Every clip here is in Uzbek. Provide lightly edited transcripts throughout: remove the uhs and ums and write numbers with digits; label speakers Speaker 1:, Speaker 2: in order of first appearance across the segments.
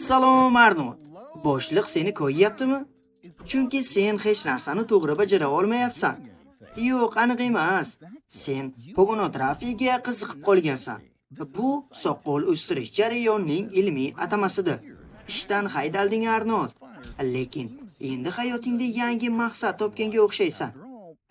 Speaker 1: Salom Arnold. Boshliq seni ko'yyaptimi? Chunki sen hech narsani to'g'ri bajara olmayapsan. Yo'q, aniq emas. Sen pogonografiyaga qiziqib qolgansan. Bu soqol o'stirish jarayonining ilmiy atamasidir. Ishdan haydalding Arnold. Lekin endi hayotingda yangi maqsad topganga o'xshaysan.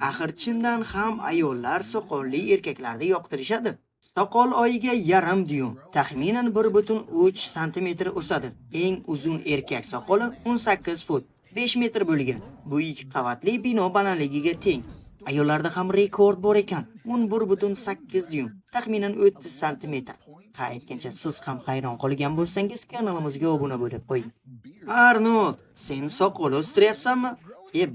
Speaker 1: Axir chindan ham ayollar soqolli erkaklarni yoqtirishadi. Soqol oyiga yarim dyum, taxminan 1.3 santimetr o'sadi. Eng uzun erkak soqoli 18 fut, 5 metr bo'lgan. Bu 2 qavatli bino balandligiga teng. Ayollarda ham rekord bor ekan, 11.8 dyum, taxminan 30 santimetr. Ha, aytgancha siz ham hayron qolgan bo'lsangiz kanalimizga obuna bo'lib qo'ying. Arnold, sen soqol o'stiryapsanmi?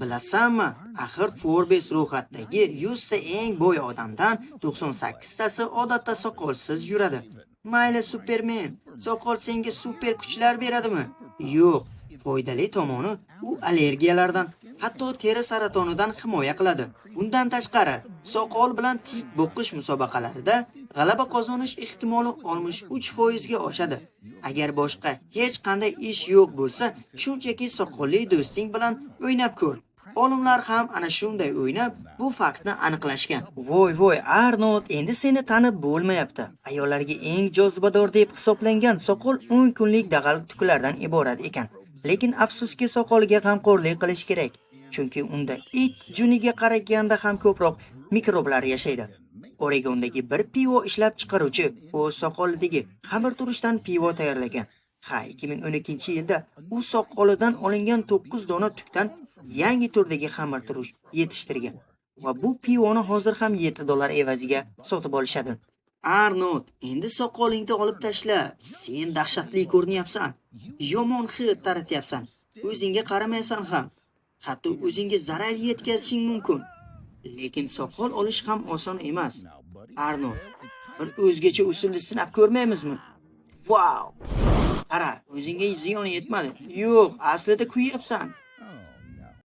Speaker 1: Bilasanmi? Axir Forbes ro'yxatidagi 100 ta eng boy odamdan 98 tasi odatda soqolsiz yuradi. Mayli Superman, soqol senga super kuchlar beradimi? Yo'q. Foydali tomoni u allergiyalardan, hatto teri saratonidan himoya qiladi. Bundan tashqari, soqol bilan tik boqish musobaqalarida g'alaba qozonish ehtimoli 63% ga oshadi. Agar boshqa hech qanday ish yo'q bo'lsa, shunchaki soqolli do'sting bilan o'ynab ko'r. Olimlar ham ana shunday o'ynab, bu faktni aniqlashgan. Voy voy Arnold, endi seni tanib bo'lmayapti. Ayollarga eng jozibador deb hisoblangan soqol 10 kunlik dag'al tuklardan iborat ekan. Lekin afsuski soqolga g'amxo'rlik qilish kerak, chunki unda it juniga qaraganda ham ko'proq mikroblar yashaydi. Oregondagi bir pivo ishlab chiqaruvchi o'z soqolidagi xamirturushdan pivo tayyorlagan. Ha, 2012-yilda u soqolidan olingan 9 dona tukdan yangi turdagi xamirturush yetishtirgan va bu pivoni hozir ham $7 evaziga sotib olishadi. Arnold, endi soqolingni olib tashla. Sen dahshatli ko'rinyapsan. Yomon hid taratyapsan. O'zingga qaramaysan ham. Hatto o'zingga zarar yetkazishing mumkin. Lekin soqol olish ham oson emas. Arnold, bir o'zgacha usulni sinab ko'rmaymizmi? Vau! Qara, o'zingga ziyon yetmadi. Yo'q, aslida kuyapsan.